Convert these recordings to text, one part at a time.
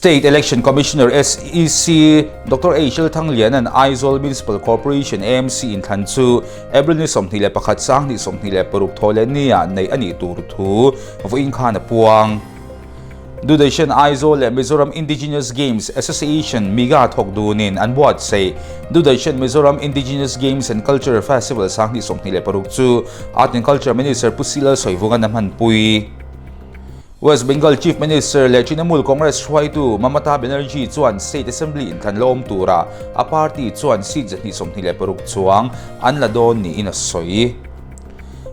State Election Commissioner, SEC, Doctor H L Thangliana'n Aizawl Municipal Corporation, AMC, inthlan chu April ni 21 2026 Thawhlehni-ah neih a nih tur thu vawiin khan a puang. Dudation Aizawl leh Mizoram Indigenous Games Association, MIGA, thawk dunin an buatsaih. Dudation Mizoram Indigenous Games and Culture Festival 2026 chu Art and Culture Minister Pu Silal Sawivunga'n a hmanpui. West Bengal Chief Minister leh Trinamool Congress hruaitu Mamata Banerjee chuan State Assembly inthlan la awm tura a party chuan seat 126 chuang an la dawn niin a sawi.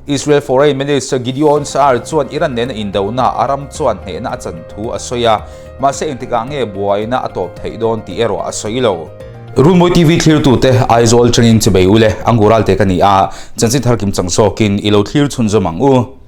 Israel Foreign Minister Gideon Sa'ar chuan Iran nena indona a ram chuan hnehna a chan thu a sawi a, mahse engtikah nge buaina a tawp theih dawn tih erawh a sawi lo. Runmawi TV thlirtute Aizawl tangin chibei ule, Angural te ka ni a, chanchin thar kim chang zawkin i lo thlir chhunzawm ang u.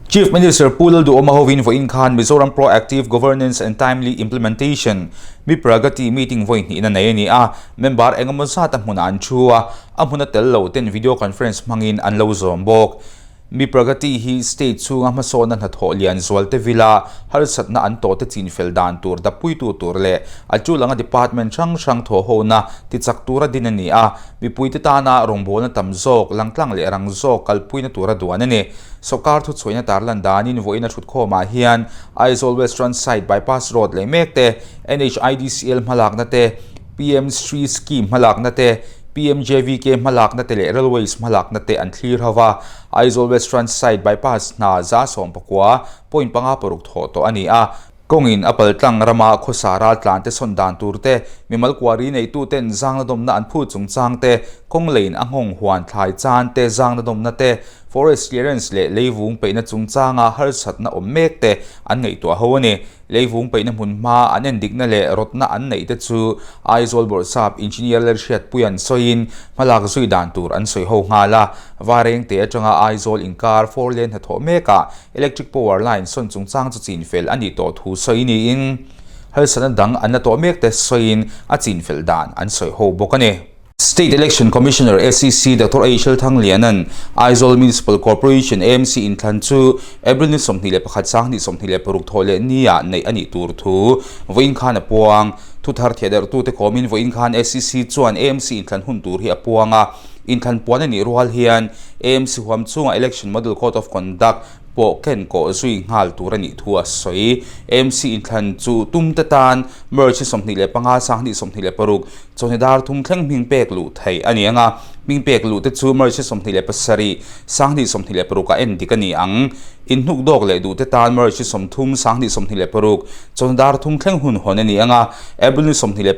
Chief Minister Pu Lalduhoma hovin vawiin khan Mizoram Proactive Governance and Timely Implementation, MIPRAGATI, meeting vawi hnihna nei a ni a, member engemaw zat a hmunah an thu a, a hmuna tel lo ten video conference hmangin an lo zawm bawk. MIPRAGATI hi state chhunga hmasawnna hnathawh lian zual te vila harsatna an tawhte chinfel dan tur dappuitu tur leh a tul anga department hrang hrang thawhhona tichak tura din a ni a, mipuite tana rawngbawlna tam zawk, langtlang leh rang zawk kalpuina tura duan a ni. Sawrkar thuchhuahna tarlan danin vawiin a thutkhawmah hian Aizawl Western Side Bypass Road leh mek te, NHIDCL hmalakna te, PM Shri Scheme hmalakna te, PMJVK hmalakna te leh Railways hmalakna te an thlir ho va. Aizawl Western Side Bypass hna 19.56 thawh tawh a ni a. Kawngin a paltlang rama khawsa raltlante sawn dan tur te, mimal kuari neituten zangna dawmna an phut chungchang te, kawng leiin a nghawng huan thlai chan te zangna dawmna te, forest clearance leh leivung peihna chungchanga harsatna awm mek te an ngaihtuah ho a ni. Leivung peihna hmun hma an endikna leh rawtna an neih te chu Aizawl Bawrhsap Engineer Lalhriatpuia'n sawiin hmalak zui dan tur an sawi ho nghal a. Varengte atanga Aizawl inkar four lane hnathawh mekah Electric power line sawn chungchang chu chin fel a nih tawh thu sawi niin harsatna dang an la tawh mek te sawiin a chin fel dan an sawi ho bawk a ni. State Election Commissioner, SEC, Doctor H L Thangliana'n Aizawl Municipal Corporation, AMC, inthlan chu April ni 21 2026 thawh leh nia neih a nih tur thu vawiin khan a puang. Thuthar thiahdarhtute kawmin vawiin khan SEC chuan AMC inthlan hun tur hi a puang a. Inthlan puan a nih rual hian AMC huam chungah Election Model Code of Conduct pawh ken kawh zui nghal tur a nih thu a sawi. AMC inthlan chu tum te tan March 25, 2026 chawhni dar thum thleng hming pek luh theih a ni ang a, hming pek luh te chu March 27, 2026 ah en dik a ni ang. Inhnuk dawk leh duh te tan March 30, 2026 chawhni dar thum thleng hun hawn a ni ang a, April ni 21,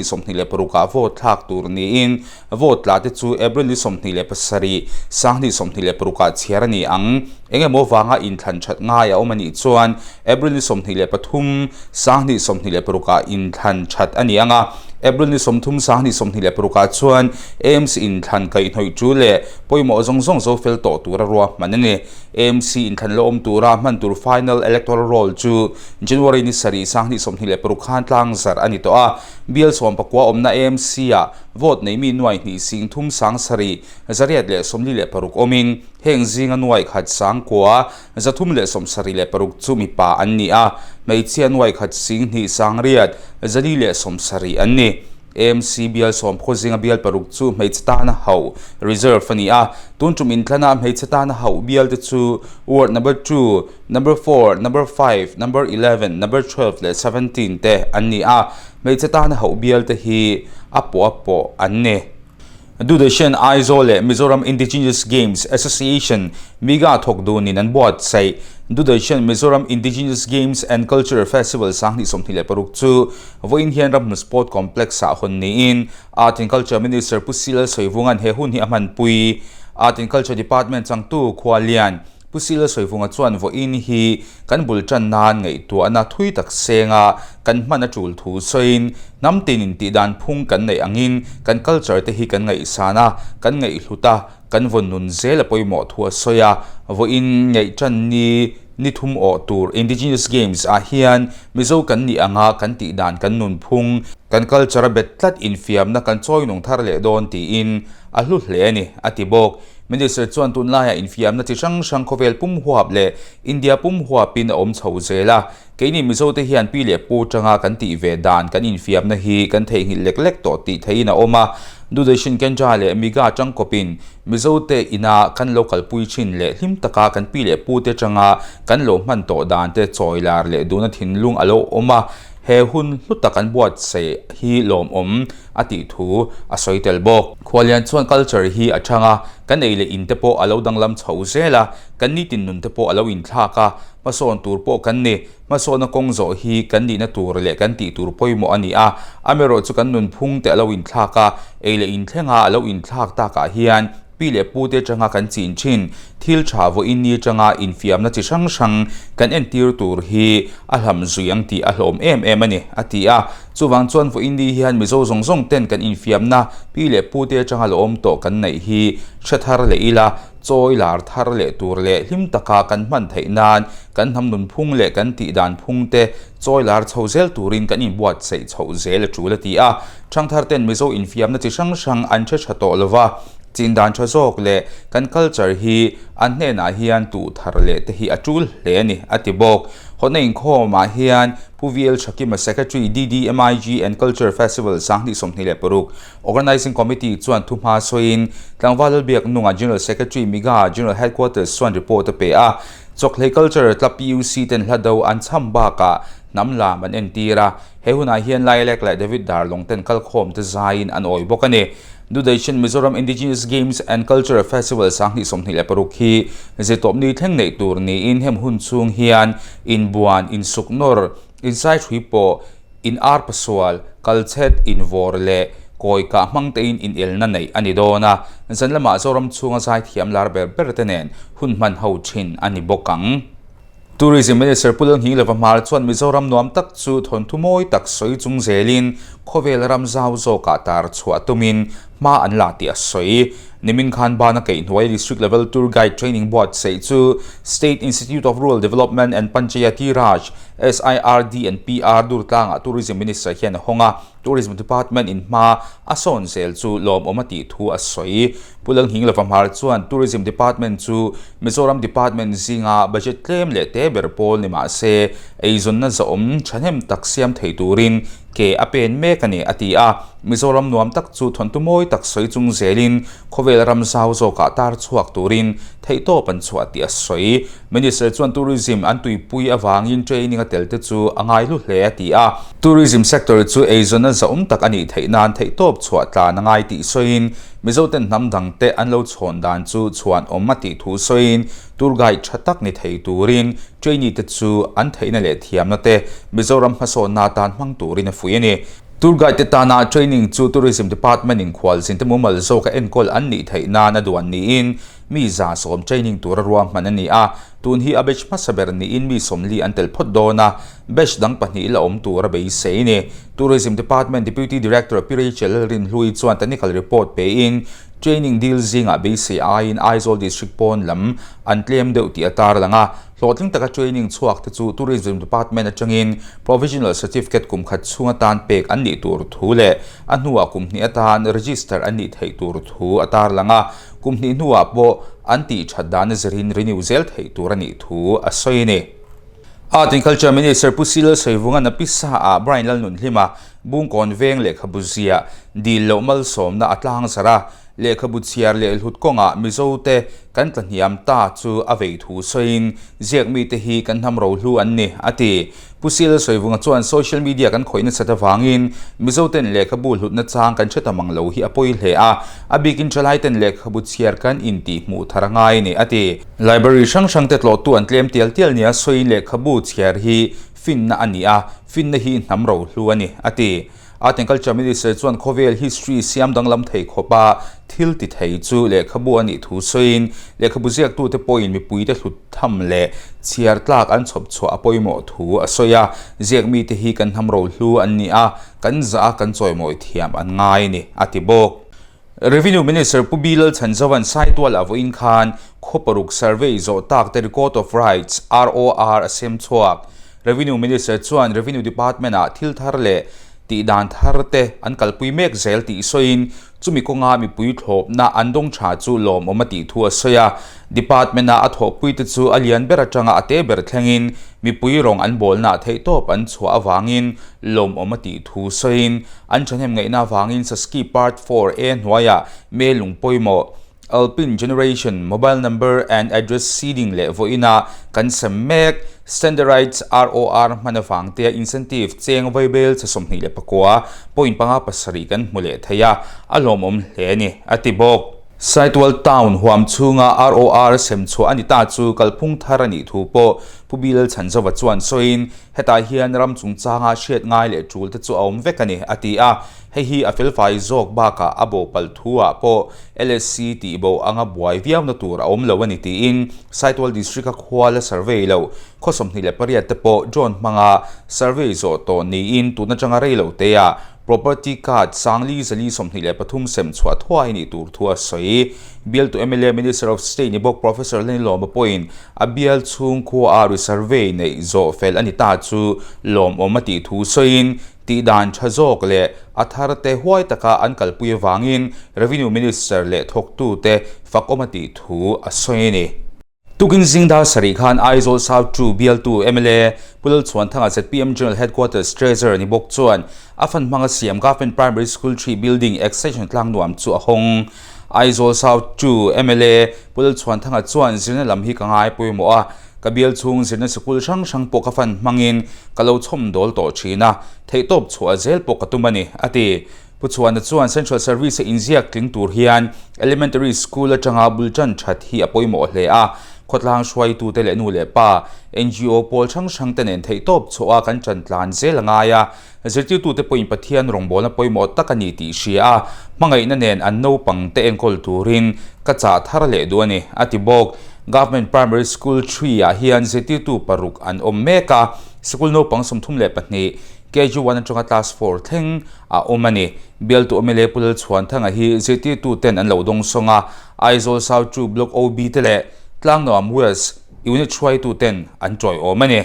2026 ah vote thlak tur niin Vote tla te chu April ni 27, 2026 ah chhiar a ni ang. Eng emaw vanga inthlan that ngai a awm a nih chuan April ni 23, 2026 ah inthlan that a ni ang a. April ni 30, 2026 ah chuan AMC inthlan kaihhnawih tu leh pawimawh zawng zawng zo fel tawh tura ruahman a ni. AMC inthlan la awm tura hman tur final electoral roll chu January ni 7, 2026 khan tlangzarh a ni tawh a. Bial sawmpakua awmna AMC-ah vote nei mi nuai hnih sing thum sang sarih, 846 awmin heng zinga nuai khat sang kua, 376 chu mipa an ni a, hmeichhia nuai khat sing hnih sang riat, 470 an ni. AMC bial sawm khaw zinga bial paruk chu hmeichhe tana hauh, reserve, a ni a, tun tum inthlana hmeichhe tana hauh bial te chu ward number two, Number four, number five, number 11, number 12 leh 17 te an ni a, hmeichhe tana hauh bial te hi a pawh a pawh an ni. Dudashen Aizawl leh Mizoram Indigenous Games Association MIGA thawk dunin an buatsaih. Dudashen Mizoram Indigenous Games and Culture Festival 2026 chu vawiin hian Ramhmun Sport Complex-ah hawn niin Art and Culture Minister Pu Silal Sawivunga'n he hun hi a hmanpui. Art and Culture Department changtu Khualian Pu Sila Sawivunga chuan vawiin hi kan bul tan nan ngaihtuahna thui tak senga kan hman a tul thu sawiin hnam tin intih dan phung kan neih angin kan culture te hi kan ngaihsan a, kan ngaihhlut a, kan vawn nun zel a pawimawh thu a sawi a, vawiin ngaih tan ni. Ni thum awh tur Indigenous Games ah hian Mizo kan nih anga kan tih dan kan nunphung, kan culture a bet tlat infiamna kan chawi nung thar leh dawn tiin a hlu hle a ni, a ti bawk. Minister chuan tunlaiah infiamna chi hrang hrang khawvel pum huap leh India pum huapin a awm chho zel a, keini Mizote hian pi leh pu tanga kan tih ve dan kan infiamna hi kan theihnghilh lek lek tawh tih theihin a awm a, Dudashin Kendra leh Miga tangkawpin Mizote ina kan lo kalpui thin leh hlim taka kan pi leh pute atanga kan lo hman tawh dan te chawi lar leh duhna thinlung a lo awm a, he hun hlu tak an buatsaih hi lawmawm a tih thu a sawi tel bawk. Khualian chuan culture hi a chang a, kan ei leh in te pawh a lo danglam chho zel a, kan nitin nun te pawh a lo inthlak a, hmasawn tur pawh kan ni. Hmasawnna kawng zawh hi kan nihna tur leh kan tih tur pawimawh a ni a, amaherawh chu kan nunphung te a lo inthlak a, ei leh inthleng a a lo inthlak takah hian pi leh pu te atanga kan chin thin thil tha vawiin ni atanga infiamna chi hrang hrang kan entir tur hi a hlam zui ang tih a hlawm em em a ni, a ti a. Chuvang chuan vawiin ni hian Mizo zawng zawng ten kan infiamna pi leh pu te atanga lo awm tawh kan neih hi hre thar leh ila, Chawi lar thar leh tur leh hlim taka kan hman theih nan kan hnam nunphung leh kan tih dan phung te chawi lar chho zel turin kan inbuatsaih chhoh zel a tul a ti a. Thangthar ten Mizo infiamna chi hrang hrang an hre tha tawh lova, chin dan tha zawk leh kan culture hi an hnenah hian tuh thar leh te hi a tul hle a ni, a ti bawk. Hawtna inkhawmah hian Pu VL Thakima Secretary DDMIG and Culture Festival 2026 Organising Committee chuan thuhma sawiin Tlangval Lalbiaknunga General Secretary Miga General Headquarters chuan report a pe a. Chawkhlei Culture Club PUC ten hla do an chham bakah hnam lam an entir a. He hunah hian Lilac leh David Darlong ten kalkhawm te zaiin an awi bawk a ni. Dudation Mizoram Indigenous Games and Cultural Festival 2026 hi zirtawpni thleng neih tur niin hem hun chhung hian inbuan, insuknawr, insaithui pawh, In ar pasual, kalchhet, invawr leh kawi kah hmang tein inelna neih a ni dawn a, zan lamah Zoram chhunga zaithiam lar ber ber te nen hun hman ho thin a ni bawk ang. Tourism Minister Pu Lalnghilova Hmar chuan Mizoram nuam tak chu thawnthu mawi tak sawi chung zelin khawvel ram zau zawkah tar chhuah tumin hma an la tih a sawi. Nimin khan bana Keihnuai District Level Tour Guide Training buatsaih chu State Institute of Rural Development and Panchayati Raj, SIRD and PR Durtlangah Tourism Minister hian a hawng a, Tourism Department in hma a sawn zel chu lawmawm a tih thu a sawi. Pu Lalnghinglova Hmar chuan Tourism Department chu Mizoram Department zinga budget tlem leh te ber pawl ni mah se eizawnna zahawm thahnem tak siam thei turin ke a pen mek a ni, a ti a. Mizoram nuam tak chu thawnthu mawi tak sawi chung zelin khawvel ram zau zawkah tar chhuak turin theihtawp an chhuah tih a sawi. Minister chuan tourism an tuipui avangin training a tel te chu a ngai hlu hle a ti a. Tourism sector chu eizawnna zahawm tak a nih theih nan theihtawp chhuah tlan a ngai tih sawiin Mizoten hnam dangte an lo chhawn dan chu chhuan awm a tih thu sawiin tour guide tha tak ni thei turin trainee te chu an theihna leh thiamna te Mizoram hmasawnna atan hmang turin a fuih a ni. Tour guide te tana training chu Tourism Department in khualzin te mumal zawka enkawl an nih theih nan a duan niin mi 110 training tura ruahman a ni a, tun hi a batch hmasa ber niin mi 40 an tel phawt dawn a, batch dang pahnih la awm tura beisei a ni. Tourism Department Deputy Director Pi Rachel Lalrinhlui chuan technical report pein training deal zingah beisei aiin Aizawl District pawn lam an tlem deuh tih a tarlang a, Hlawhtling taka training chhuak te chu Tourism Department atangin Provisional Certificate kum khat chhung atan pek an nih tur thu leh a hnuah kum hnih atan register an nih theih tur thu a tarlang a, kum hnih hnuah pawh an tih that dan a zirin renew zel theih tur a nih thu a sawi a ni. Art and Culture Minister Pu Sil Sawivunga'n a pisa ah Brian Lalnunhlima Bungkawn veng lehkhabu ziah dil loh malsawmna a tlangzarh a, Lehkhabu chhiar leh hlut kawngah Mizote kan tlahniam ta chu a vei thu sawiin ziak mite hi kan hnam rohlu an ni, a ti. Pu Sil Sawivunga chuan social media kan khawih nasat avangin Mizoten lehkhabu hlutna chang kan hre ta mang lo hi a pawi hle a, a bikin thalaiten lehkhabu chhiar kan intih hmuh thar a ngai a ni, a ti. Library hrang hrangte tlawhtu an tlem tial tial nia sawiin lehkhabu chhiar hi finna a ni a, finna hi hnam rohlu a ni, a ti. Art and Culture Minister chuan khawvel history siam danglam thei khawpa thil ti thei chu lehkhabu a nih thu sawiin lehkhabu ziaktute pawhin mipuite hlut tham leh chhiar tlak an chhawp chhuah a pawimawh thu a sawi a. Ziak mite hi kan hnam rohlu an ni a, kan zah a kan chawimawi thiam an ngai a ni, a ti bawk. Revenue Minister Pu Bilal Chhanzova'n Saitualah vawiin khan khaw paruk survey zawh tak te Record of Rights, ROR, a sem chhuak. Revenue Minister chuan Revenue Department-ah thil thar leh tihdan thar te an kalpui mek zel tih sawiin chumi kawnga mipui thlawpna an dawng tha chu lawmawm a tih thu a sawi a. Department-a a thawhpuite chu a lian ber atanga a te ber thlengin mipui rawng an bawlnaah theihtawp an chhuah avangin lawmawm a tih thu sawiin an thahnem ngaihna avangin Saski Part 4A hnuaiah melung pawimawh Alpine Generation Mobile Number and Address Seeding leh vawiina kan sem mek Standardized ROR hman avangtea incentive cheng vaibel che 29 point panga pasarih kan hmu leh thei a, a lawmawm hle a ni, a ti bawk. Saitual Town huam chhunga ROR sem chhuah a ni ta chu kalphung thar a nih thu pawh Pu Bilal Chhanzova chuan sawiin, Hetah hian ram chungchanga hriat ngai leh tul te chu a awm vek a ni, a ti a. Hei hi a felfai zawk bakah a bo palh thu ah pawh LSC tih bo anga buai viauna tur a awm lo a ni tiin Saitual District-a khua la survey lo khaw 28 te pawh drone hmanga survey zawh tawh niin tun atanga rei lo teah Property card sangli zali 23 sem chhuah thuai nih tur thu a sawi. Bialtu mla Minister of State ni bawk Professor Lenilawma pawhin a bial chhung khua resurvey neih zawh fel a ni ta chu lawmawm a tih thu sawiin tihdan tha zawk leh a thar te huai taka an kalpui avangin Revenue Minister leh thawktute fakawm a tih thu a sawi a ni. Tukin zing dar sarih khan Aizawl South Two bialtu mla Pu Lalchhuanthanga zpm General Headquarters Treasurer ni bawk chuan a fan hmanga siam Government Primary School Three Building Extension Tlangnuam chu a hawng. Aizawl South Two mla Pu Lalchhuanthanga chuan zirna lam hi ka ngai pawimawh a, ka bial chhung zirna sikul hrang hrang pawh ka fan hmangin ka lo chhawm dawl tawh thin a, theihtawp chhuah zel pawh ka tum a ni, a ti. Pu Chhuana chuan Central Service-a inziak tling tur hian Elementary School atanga bul tan that hi a pawimawh hle a, khawtlang hruaitute leh nu leh pa, ngo pawl hrang hrangte nen theihtawp chhuah a kan tan tlan zel a ngai a, zirtirtute pawhin Pathian rawngbawlna pawimawh tak a ni tih hria a, hmangaihna nen an naupangte enkawl turin ka chah thar leh duh a ni, a ti bawk. Government Primary School Three-ah hian zirtirtu paruk an awm mek a, sikul naupang 32, KG one atanga class four thleng a awm a ni. Bialtu mla Pu Lalchhuanthanga hi zirtirtu ten an lo dawng sawng a, Aizawl South Two Block OB te leh Tlangnuam West Unit hruaitu ten an tawiawm a ni.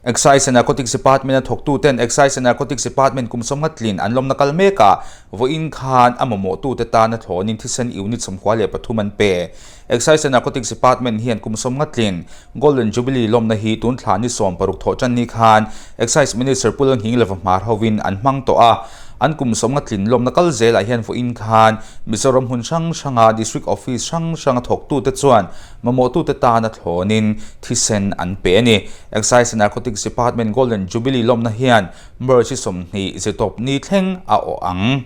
Excise and Narcotics Department a thawktu ten Excise and Narcotics Department kum sawmnga tlin an lawmna kal mek a, vawiin khan a mamawhtute tana thlawnin thisen unit 93 an pe. Excise and Narcotics Department hian kum sawmnga tlin Golden Jubilee lawmna hi tun thla ni sawm paruk thawh tan ni khan Excise Minister Pu Lalnghing Leva Hmar hovin an hmang tawh a. An kum sawmnga tlin lawmna kal zelah hian vawiin khan Mizoram hmun hrang hranga District Office hrang hranga thawktute chuan mamawhtute tana thlawnin thisen an pe a ni. Excise and Narcotics Department Golden Jubilee lawmna hian March 20 zirtawp ni thleng a awh ang.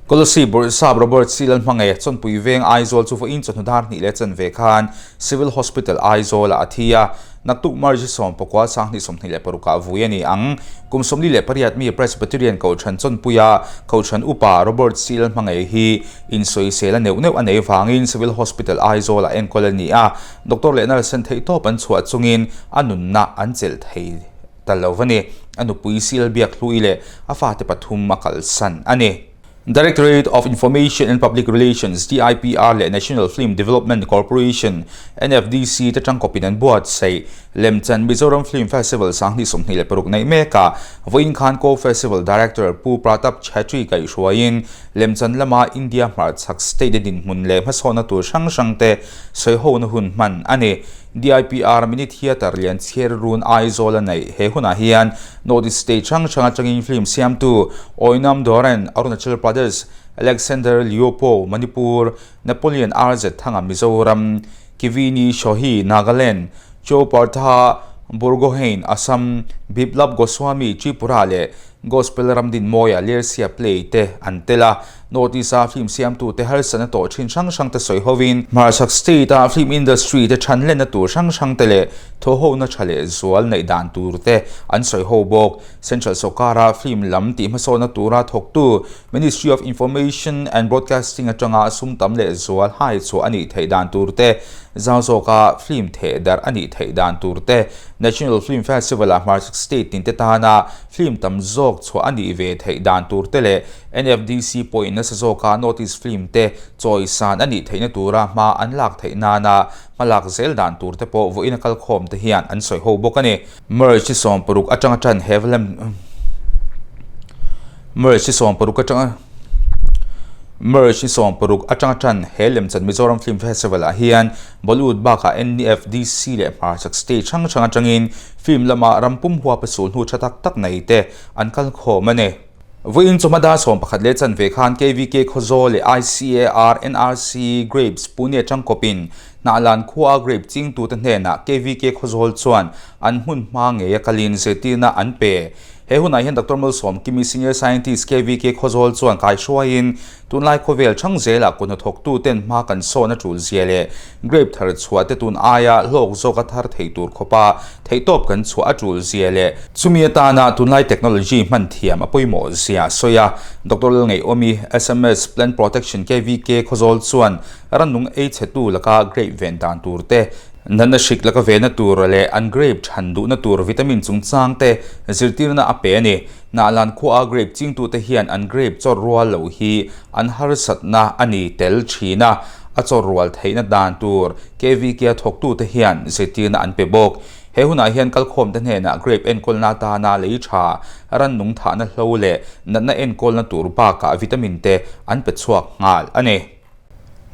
Kolosib Bawrhsap Robert C. Lalhmangaih Chawnpui Veng Aizawl chu vawiin chawhnu dar hnih leh chanve khan Civil Hospital Aizawlah a thi a, naktuk March 19 2026 ah vui a ni ang. Kum 48 mi Presbyterian Kohhran Chawnpuia Kohhran Upa Robert C. Lalhmangaih hi insawisel a neuh neuh a nei vangin Civil Hospital Aizawlah enkawl a ni a, doctor leh nurse ten theihtawp an chhuah chungin a nunna an chelh thei. Ta lo va ni. A nupui Sil Biakhlui leh a fate pathum a kalsan a ni. Directorate of Information and Public Relations, DIPR, leh National Film Development Corporation, NFDC, te tangkawpin an buatsaih Lemchan Mizoram Film Festival 2026 neih mekah vawiin khan Co-Festival Director Pu Pratap Chhetri kaihhruaiin Lemchan lama India hmarchhak state-a dinhmun leh hmasawnna tur hrang hrangte sawihona hun hman a ni. DIPR Mini Theatre lian chhiar run Aizawl a neih. He hunah hian North East State hrang hrang atangin film siamtu Oinam Doren, Arunachal Pradesh, Alexander Leopo, Manipur, Napoleon RZ Thanga, Mizoram, Kivini Shohi, Nagaland, Cho Partha Borgohain, Assam, Biplab Goswami, Tripura leh Gospel Ramdinmawia Lersia Play te an tel a. North East-a film siamtute harsatna tawh thin hrang hrangte sawi hovin, Hmarchhak State-a film industry te thanlenna tur hrang hrangte leh thawhhona tha leh zual neih dan turte an sawi ho bawk. Central sawrkara film lam tih hmasawnna tura thawktu Ministry of Information and Broadcasting atanga sum tam leh zual hai chhuah a nih theih dan turte, zau zawka film theh darh a nih theih dan turte National Film Festival-ah Hmarchhak hmarchhak state tinte tana film tam zawk chhuah a nih ve theih dan tur te leh NFDC pawhin nasa zawka North East film te chawisan a nih theihna tura hma an lak theih nana hmalak zel dan tur te pawh vawiin a kalkhawm te hian an sawi ho bawk a ni. March hi 16 atanga tan he March hi 16 atanga March hi 16 atanga tan he lemchan Mizoram Film Festival ah hian Bollywood bakah NEFDC leh hmarchhak state hrang hrang atangin film lama ram pum huapa sulhnu tha tak tak nei te an kalkhawm a ni. Vawiin chawhma dar 11 leh chanve khan KVK Khawzawl leh ICAR NRC Grapes Pune tangkawpin Hnahlan khua grape chingtute hnenah KVK Khawzawl chuan an hmun hma ngeia kalin zirtirna an pe. He hunah hian Doctor Malsawmkimi Senior Scientist KVK Khawzawl chuan kaihruaiin Tunlai khawvel hrang zelah kut hnathawktuten hma kan sawn a tul zia leh grape thar chhuah te tun aia hlawk zawk a thar thei tur khawpa theihtawp kan chhuah a tul zia leh chumi atana tunlai technology hman thiam a pawimawh zia a sawi a. Doctor Lalngeihawmi, sms Plant Protection KVK Khawzawl chuan rannung ei chhetu laka grape ven dan tur te, natna hrik laka venna tur leh an grape than duhna tur vitamin chungchang te zirtirna a pe a ni. Hnahlan khuaa grape chingtute hian an grape chawr rual loh hi an harsatna a ni tel thin a, a chawr rual theihna dan tur KVK-a thawktute hian zirtirna an pe bawk. He hunah hian kalkhawmte hnenah grape enkawlna atana lei tha, rannung thahna hlo leh natna enkawlna tur bakah vitamin te an pe chhuak nghal a ni.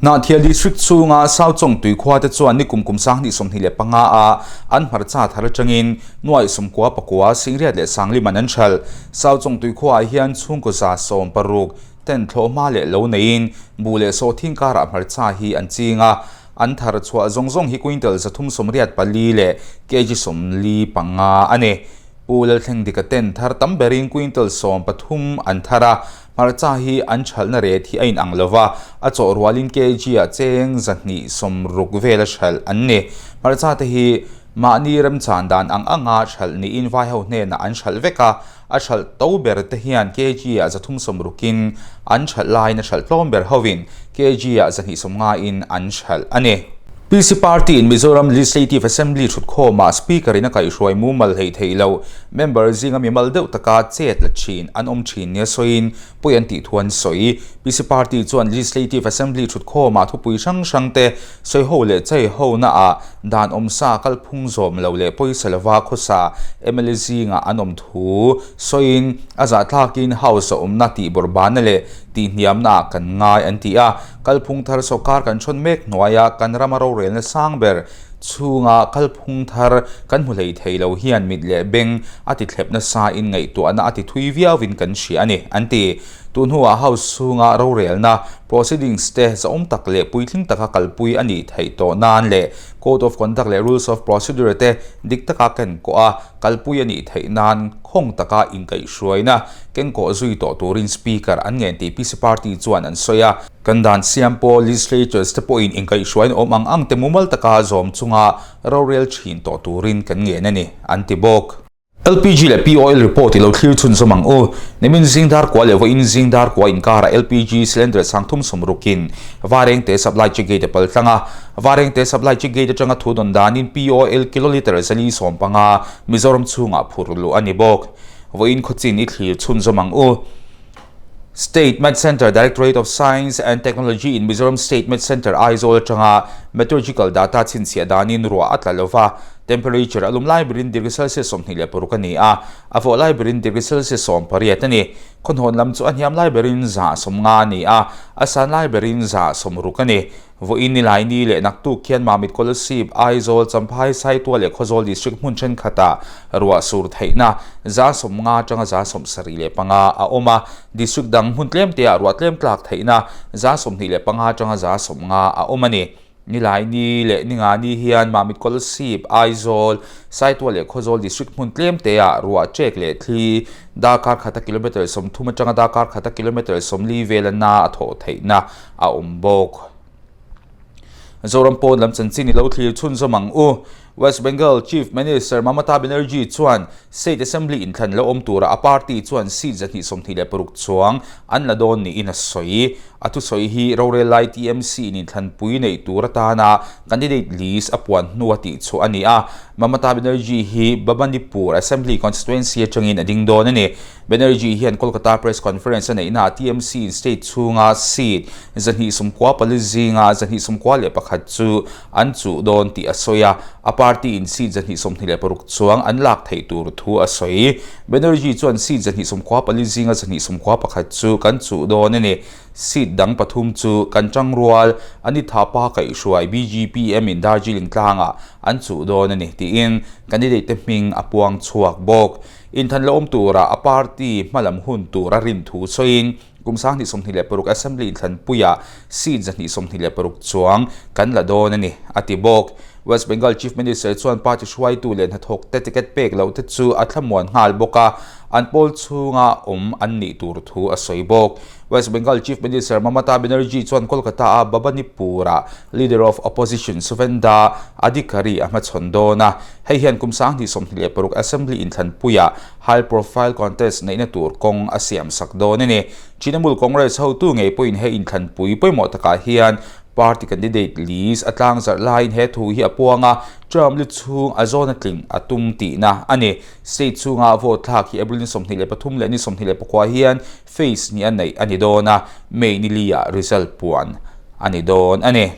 Hnahthial District chhunga Sauchawng tuikhua te chuan nikum kum 2025 a an hmarcha thar atangin nuaih sawmkua pakua Singriat leh Sangliman an hralh. Sauchawng tuikhuaah hian chhungkaw 60 ten thlawhhma leh lo neiin buh leh sawhthing karah hmarcha hi an ching a, an thar chhuah zawng zawng hi quintal 384 leh kg 45 a ni. Pu Lalthlengdika ten thar tam berin quintal 13 an thar a, Hmarcha hi an hralhna ret hi a inang lo va, a chawh rualin kg-ah cheng 260 vela hralh an ni. Hmarcha te hi mahni remchan dan ang anga hralh niin vaiho hnenah an hralh vek a, a hralh to ber te hian kg-ah 360in an hralh laiin a hralh tlawm ber hovin kg-ah 250in an hralh a ni. PC Party-in Mizoram Legislative Assembly thutkhawmah Speaker-in a kaihhruai mumal hleih theih loh member zinga mimal deuh taka chet la thin an awm thin nia sawiin pawi an tih thu an sawi. PC Party chuan Legislative Assembly thutkhawmah thupui hrang hrang te sawiho leh cheihonaah dan awmsa kalphung zawm lo leh pawisa lova khawsa mla zingah an awm thu sawiin a zahthlakin House a awmna tihbawrhbana leh tihhniamnaah kan ngai an ti a. Kalphung thar sawrkar kan hrawn mek hnuaia kan rama rorelna sang ber chhunga kalphung thar kan hmu hlei thei lo hian mit leh beng a ti thlep nasa in ngaihtuahna a ti thui viauin kan hria a ni, an ti. Tun hnuah House chhunga rorelna proceedings te zahawm tak leh puitling taka kalpui a nih theih tawh nan leh Code of Conduct leh Rules of Procedure te dik taka ken kawh a kalpui a nih theih nan khawng taka inkaihhruaina kengkawh zui tawh turin Speaker an ngen tih PC Party chuan an sawi a. Kan dan siam pawh legislatures te pawhin inkaihhruaina awm ang ang te mumal taka zawm chunga rorel thin tawh turin kan ngen a ni, an ti bawk. LPG leh POL report i lo thlir chhunzawm ang u. Nimin zing dar kua leh vawiin zing dar kua inkarah LPG cylinder 360in Varengte Supply Check Gate a pal tlang a. Varengte Supply Check Gate atanga thu dawn danin POL kilolitre 450 Mizoram chhungah phur luh a ni bawk. Vawiin khawchin i thlir chhunzawm ang u. State Met Centre Directorate of Science and Technology in Mizoram State Met Centre Aizawl atanga meteorological data chhinchhiah danin ruah a tla lova, temperature a lum lai berin degree Celsius 26 a ni a, a vawh lai berin degree Celsius 18 a ni. Khawhnawn lam chu a hniam lai berin 150 a ni a, a san lai berin 160 a ni. Vawiin Nilaini leh naktuk khian Mamit Kolasib, Aizawl, Champhai, Saitual leh Khawzawl District hmun thenkhatah ruah sur theihna 50 atanga 75 a awm a, District dang hmun tlemteah ruah tlem tlak theihna 25 atanga 50 a awm a ni. Nilaini leh Ningani hian Mamit Kolasib, Aizawl, Saitual leh Khawzawl District hmun tlemteah ruah ṭek leh thli darkar khata kilometre 30 atanga darkar khata kilometre 40 vela na a thawh theihna a awm bawk. Zoram pawn lam chanchin i lo thlir chhunzawm ang u. West Bengal Chief Minister Mamata Banerjee chuan State Assembly inthlan lo awm tura a party chuan seat 126 chuang an la dawn niin a sawi. A thusawi hi rorel lai TMC in inthlanpui neih tur atana candidate list a puan hnua tihchhuah a ni a. Mamata Banerjee hi Bhabanipur Assembly Constituency atangin a ding dawn a ni. Banerjee hian Kolkata press conference a neihnaah TMC in state chhunga seat 294 zinga 291 chu an chuh dawn tih a sawi a, a party in seat 126 chuang an lak theih tur thu a sawi. Banerjee chuan seat 194 zinga 191 chu kan chuh dawn a ni. Seat dang pathum chu kan tangrual Anitha Pa kaihhruai BGPM in Darjeeling tlangah an chuh dawn a ni tiin candidate te hming a puang chhuak bawk. Inthan la awm tura a party hmalam hun tur a rin thu sawiin kum 2026 Assembly inthlanpuiah seat 126 chuang kan la dawn a ni, a ti bawk. West Bengal Chief Minister chuan party hruaitu leh hnathawkte ticket pek loh te chu a thlamuan nghal bawk a, an pawl chhunga awm an nih tur thu a sawi bawk. West Bengal Chief Minister Mamata Banerjee chuan Kolkata-a Bhabanipur-ah Leader of Opposition Suvendha Adhikari a hmachhawn dawn a, Hei hian kum 2026 Assembly inthlanpuiah high profile contest neihna tur kawng a siam sak dawn a ni. Trinamool Congress hotu ngei pawhin he inthlanpui pawimawh takah hian party candidate list a tlangzarh laiin he thu hi a puang a, term li chhung a zawn a tling a tum tihna a ni. State chhunga vote thlak hi April ni 23 leh ni 24 hian phase ni a neih a ni dawn a, May ni li-ah result puan a ni dawn a ni.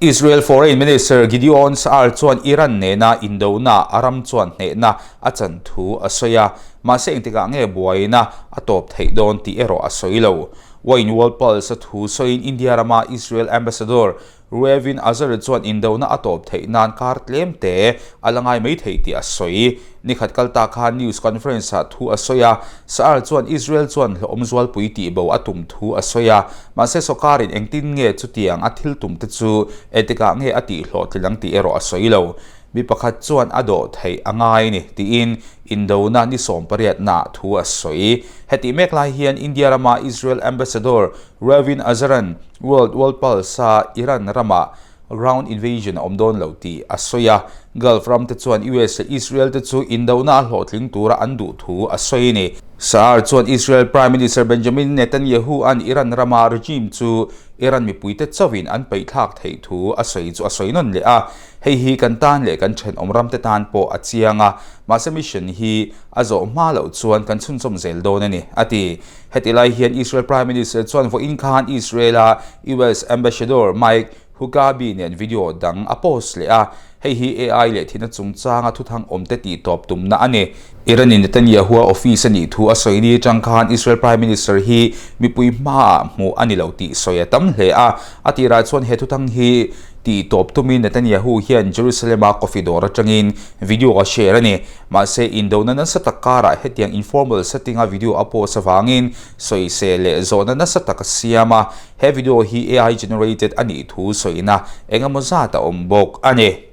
Israel Foreign Minister Gideon Sa'ar chuan Iran nena indona a ram chuan hnehna a chan thu a sawi a, mahse engtikah nge buaina a tawp theih dawn tih erawh a sawi lo. Wayne World Pulse a thu sawiin India rama Israel Ambassador Reuven Azar chuan indona a tawp theih nan kar tlem te a la ngai mai thei tih a sawi. Nikhat kal ta khan news conference ah thu a sawi a, Sa'ar chuan Israel chuan hlawhawm zualpui tihbo a tum thu a sawi a, mahse sawrkarin engtin nge chutiang a thil tum te chu engtikah nge a tih hlawhtling ang tih erawh a sawi lo. Mi pakhat chuan a dawh theih a ngai a ni tiin indona ni sawmpariatnaah thu a sawi. Hetih mek lai hian India rama Israel Ambassador Reuven Azar-a'n World World Pulse-a Iran ramah Ground invasion a awm dawn lo tih a sawi a, Gulf ram te chuan US leh Israel te chu indona a hlawhtling tura an duh thu a sawi a ni. Sa'ar chuan Israel Prime Minister Benjamin Netanyahu an Iran rama regime chu Iran mipuite chauhin an peihthlak theih thu a sawi chu a sawi nawn leh a, hei hi kan tan leh kan thenawm ram te tan pawh a chiang a, mahse mission hi a zawh hma loh chuan kan chhunzawm zel dawn a ni, a ti. Heti lai hian Israel Prime Minister chuan vawiin khan Israel-a US Ambassador Mike Huckabee nen video dang a post leh a, hei hi AI leh thihna chungchanga thuthang awmte tihtawp tumna a ni. Iran-in Netanyahu-a office a nih thu a sawi ni atang khan Israel Prime Minister hi mipui hmaah hmuh a ni lo tih sawi a tam hle a, a tirah chuan he thuthang hi tihtawp tumin Netanyahu hian Jerusalem-a coffee dawr atangin video a share a ni. Mahse, indona nasa tak karah hetiang informal setting-a video a post avangin sawisel leh zawhna nasa tak a siam a, he video hi AI generated a nih thu sawina engemaw zat a awm bawk a ni.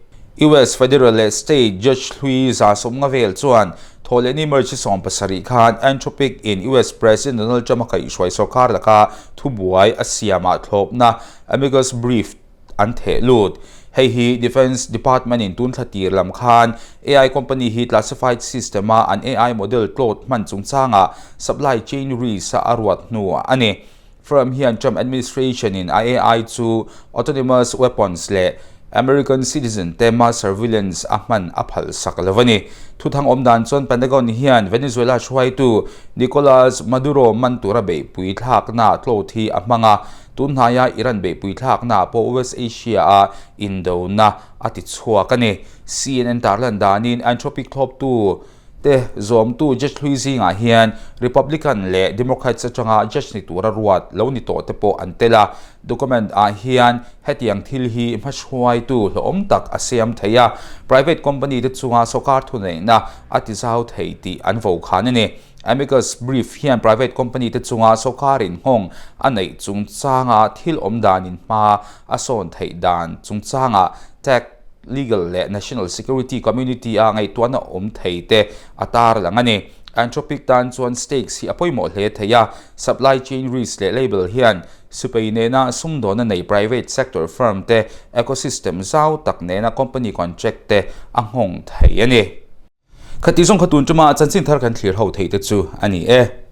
US Federal leh State Judge hlui 150 vel chuan Thawhlehni March 17 khan Anthropic in US President Donald Trump a kaihhruai sawrkar laka thubuai a siamah thlawpna amicus brief an theh lut. Hei hi Defence Department in tun thla tir lam khan AI company hi classified system a an AI model tlawt hman chungchangah supply chain risk a a ruat hnu a ni. Firm hian Trump administration in a AI chu autonomous weapons leh American citizen te mass surveillance a hman a phal sak lo a ni. Thuthang awm dan chuan Pentagon hian Venezuela hruaitu Nicolas Maduro man tura beihpui thlakna tlawt hi a hmang a, Tun hnaia Iran beihpui thlaknaah pawh West Asia-a indona a ti chhuak a ni. CNN tarlan danin Anthropic thlawptu te zawmtu judge hlui zingah hian Republican leh Democrats atanga judge ni tura ruat lo ni tawh te pawh an tel a. Document ah hian hetiang thil hi hmahruaitu hlawhawm tak a siam thei a, private company te chunga sawrkar thuneihna a ti zau thei tih an vokhan a ni. Amicus Brief hian private company te chunga sawrkarin nghawng a neih chungchanga thil awm danin hma a sawn theih dan chungchanga tech, legal leh national security community a ngaihtuahna awm thei te a tarlang a ni. Anthropic tan chuan stakes hi a pawimawh hle thei a, supply chain risk leh label hian sipai nena sumdawna nei private sector firm te ecosystem zau tak nena company contract te a nghawng thei a ni. Khati zawng kha tun tuma chanchin thar kan thlir ho theih te chu a ni e.